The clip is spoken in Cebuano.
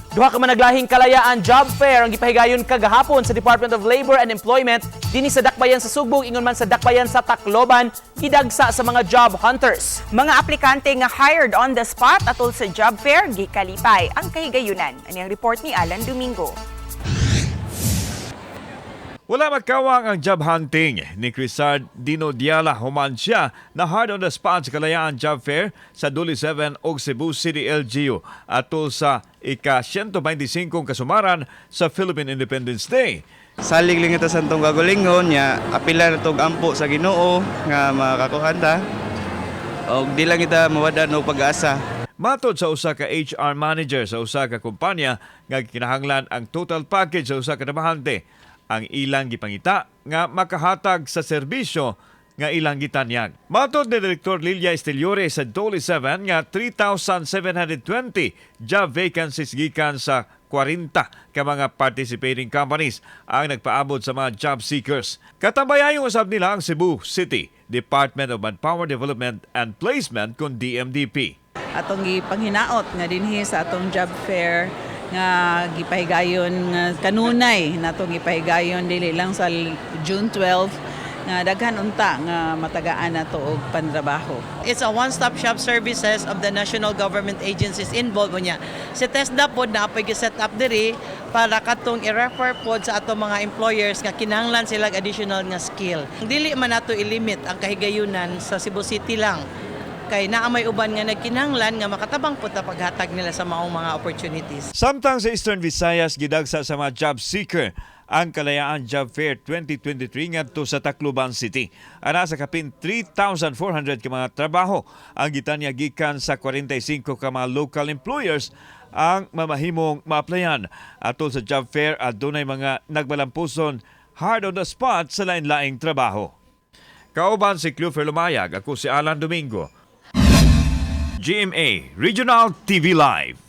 Duha ka managlahing Kalayaan Job Fair ang gipahigayon kagahapon sa Department of Labor and Employment dinhi sa Dakbayan sa Sugbo ingon man sa Dakbayan sa Tacloban, gidagsa sa mga job hunters. Mga aplikante nga hired on the spot atol sa job fair gikalipay ang kahigayunan. Ani ang report ni Alan Domingo. Wala magkawang ang job hunting ni Crisard Dino Diala human siya na hired on the spot sa Kalayaan Job Fair sa Duli 7 ug Cebu City LGU atol sa ika-125 kasumaran sa Philippine Independence Day. Salig lang ito sa atong kaugalingon nya apila na tong ampo sa Ginoo nga makakuha ta. Og di lang kita mawadan og pag-asa. Matod sa usa ka HR manager sa usa ka kumpanya nga kinahanglan ang total package sa usa ka trabahante ang ilang gipangita nga makahatag sa serbisyo nga ilang gitanyag. Matod ni Direktor Lilia Esteliore sa Dole 7 nga 3,720 job vacancies gikan sa 40 ka mga participating companies ang nagpaabot sa mga job seekers. Katambayayong usab nila ang Cebu City Department of Manpower Development and Placement kon DMDP. Atong gipanghinaot nga dinhi sa atong job fair nga gipahigayon nga kanunay natong gipahigayon dili lang sa June 12 nga daghan unta nga matagaan nato og pantrabaho. It's a one-stop shop services of the national government agencies involved niya. Si TESDA pod naa poy set up diri para katong i-refer pod sa atong mga employers nga kinahanglan sila additional nga skill. Dili man nato ilimit ang kahigayunan sa Cebu City lang kay naa may uban nga nagkinahanglan nga makatabang pod ta paghatag nila sa maong mga opportunities. Samtang sa Eastern Visayas, gidagsa sa mga job seeker ang Kalayaan Job Fair 2023 ngadto sa Tacloban City. Ana sa kapin 3,400 ka mga trabaho ang gitanyag gikan sa 45 ka mga local employers ang mamahimong ma-applyan. Atol sa job fair, adunay mga nagbalampuson hired on the spot sa lain-laing trabaho. Kauban si Cleofer Lumayag, ako si Alan Domingo. GMA Regional TV Live.